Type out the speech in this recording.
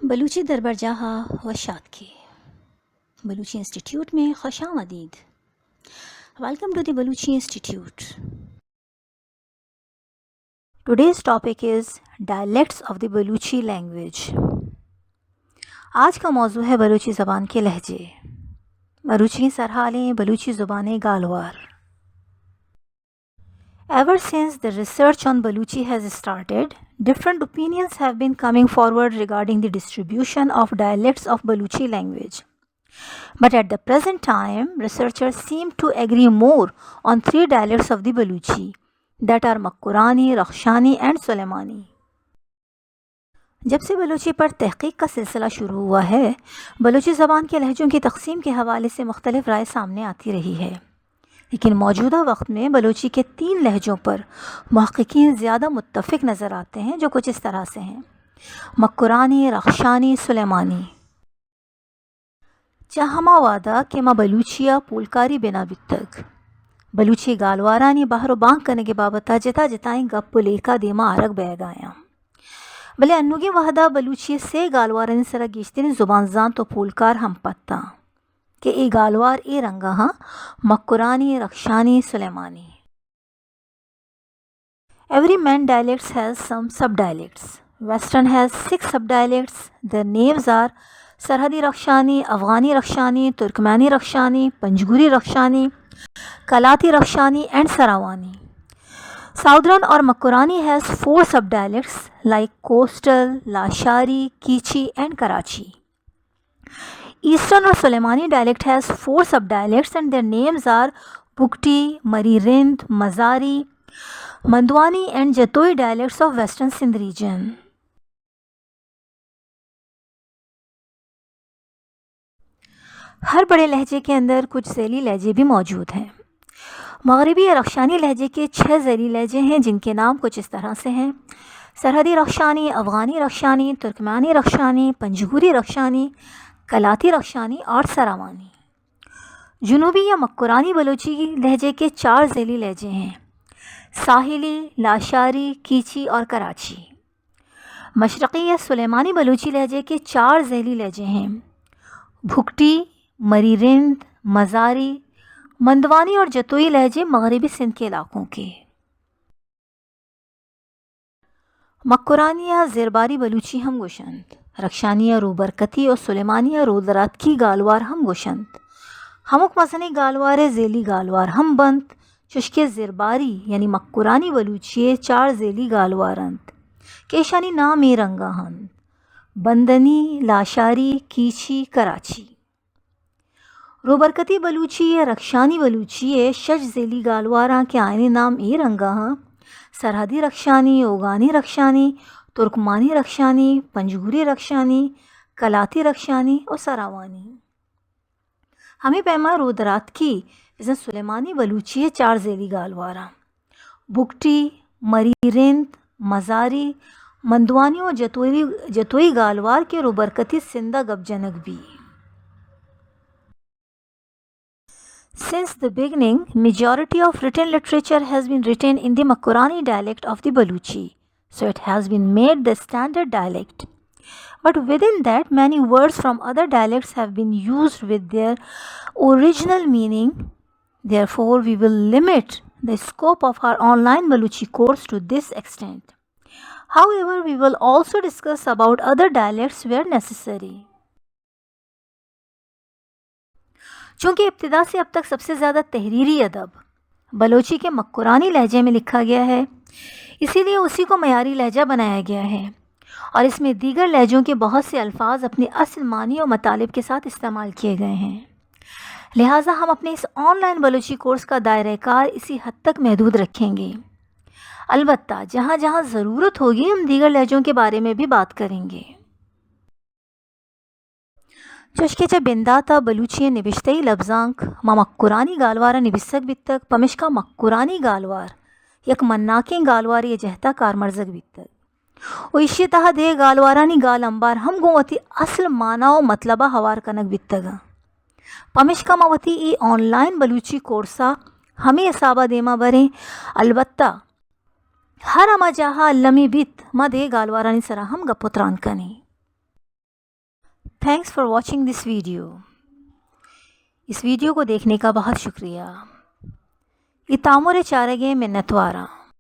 بلوچی دربرجاہ ءَ وش آتکے۔ بلوچی انسٹیٹیوٹ میں خوش آمدید۔ Welcome to the Baluchi Institute. Today's topic is dialects of the Baluchi language. آج کا موضوع ہے بلوچی زبان کے لہجے۔ مروچی سرحالیں بلوچی زبانیں گالوار۔ Ever since the research on Baluchi has started, different opinions have been coming forward regarding the distribution of dialects of Baluchi language. But at the present time, researchers seem to agree more on three dialects of the Baluchi, that are Makurani, Rakhshani and Sulaimani. جب سے بلوچی پر تحقیق کا سلسلہ شروع ہوا ہے، بلوچی زبان کے لہجوں کی تقسیم کے حوالے سے مختلف رائے سامنے آتی رہی ہے، لیکن موجودہ وقت میں بلوچی کے تین لہجوں پر محققین زیادہ متفق نظر آتے ہیں، جو کچھ اس طرح سے ہیں: مکرانی، رخشانی، سلیمانی۔ چہ ہما وہدا کہ ما بلوچی ءَ پولکاری بنا بیتگ، بلوچی گالوارانی بہر و بانگ کنگ ءِ بابت ءَ جتا جتائیں گپ و لیکہ دیما آرگ بئیگا یاں۔ بلے انوگیں وہدا بلوچی ءِ سے گالوارانی سرا گیشتریں زبان زانت و پولکار ہم پتاں کہ اے گالوار اے رنگا ہاں: مکرانی، رخشانی، سلیمانی۔ Every main dialects has some sub-dialects. Western has six sub-dialects. Their names are سرحدی رخشانی، افغانی رخشانی، ترکمانی رخشانی، پنجگوری رخشانی، کلاتی رخشانی and سراوانی. Southern or Makurani has four sub-dialects like coastal, Lashari, catchy and Karachi. Eastern or Sulaimani dialect has four sub-dialects and their names are Bugti, Marri Rind, Mazari, Mandwani and Jatoi dialects of Western Sindh region. ہر بڑے لہجے کے اندر کچھ ذیلی لہجے بھی موجود ہیں۔ مغربی یا رخشانی لہجے کے چھ ذیلی لہجے ہیں، جن کے نام کچھ اس طرح سے ہیں: سرحدی رخشانی، افغانی رخشانی، ترکمانی رخشانی، پنجگوری رخشانی، کلاتی رخشانی اور سراوانی۔ جنوبی یا مکرانی بلوچی لہجے کے چار ذیلی لہجے ہیں: ساحلی، لاشاری، کیچی اور کراچی۔ مشرقی یا سلیمانی بلوچی لہجے کے چار ذیلی لہجے ہیں: بھگٹی، مری رند، مزاری، مندوانی اور جتوئی لہجے مغربی سندھ کے علاقوں کے۔ مکرانی ءَ زرباری بلوچی ہم گوشنت، رخشانی ءَ روبرکتی و سلیمانی ءَ رودراتکی گالوار ہم گوشنت۔ ہمک مزنیں گالوار ءِ ذیلی گالوار ہم بنت، چوشکہ زرباری یعنی مکرانی بلوچی ءِ چار ذیلی گالوار انت کہ ایشانی نام اے رنگا انت: بندنی، لاشاری، کیچی، کراچی۔ روبرکتی بلوچی ءُ رخشانی بلوچی ءِ شش ذیلی گالواراں کہ آیانی نام اے رنگا آں: سرحدی رخشانی، اوگانی رخشانی، ترکمانی رخشانی، پنجگوری رخشانی، کلاتی رخشانی ءُ سراوانی۔ ہمے پیما رودراتکی بزاں سلیمانی بلوچی ءِ چار ذیلی گالواراں: بگٹی، مری رند، مزاری، مندوانی ءُ جتوئی، جتوئی گالوار کہ روبرکتی سندھ ءَ گپ جنگ be. Since the beginning, majority of written literature has been written in the Makurani dialect of the Baluchi. So it has been made the standard dialect. But within that, many words from other dialects have been used with their original meaning. Therefore, we will limit the scope of our online Baluchi course to this extent. However, we will also discuss about other dialects where necessary. چونکہ ابتدا سے اب تک سب سے زیادہ تحریری ادب بلوچی کے مکرانی لہجے میں لکھا گیا ہے، اسی لیے اسی کو معیاری لہجہ بنایا گیا ہے اور اس میں دیگر لہجوں کے بہت سے الفاظ اپنے اصل معنی اور مطالب کے ساتھ استعمال کیے گئے ہیں۔ لہٰذا ہم اپنے اس آن لائن بلوچی کورس کا دائرہ کار اسی حد تک محدود رکھیں گے۔ البتہ جہاں جہاں ضرورت ہوگی، ہم دیگر لہجوں کے بارے میں بھی بات کریں گے۔ چوشکہ چہ بندات ءَ بلوچی ءِ نبشتہی لبزانک ماں مکرانی گالوار ءَ نبیسگ بیتگ، پمشکا مکرانی گالوار یک مناکیں گالوارے ءِ جہت ءَ کارمرزگ بیتگ ءُ ایشی ءِ تہا دگہ گالوارانی گالمبار ہم گوں وتی اصل مانا ءُ مطلب ءَ ہوار کنگ بیتگ اَنت۔ پمشکا ما وتی اے آن لائن بلوچی کورس ءَ ہمے حساب ءَ دیما بریں، البتہ ہر ہما جاہ ءَ المی بیت، ما دگہ گالوارانی سرا ہم گپ ءُ تران کنیں۔ Thanks for watching this video. اس ویڈیو کو دیکھنے کا بہت شکریہ. اے تامر ءِ چارگ ءِ منتواراں.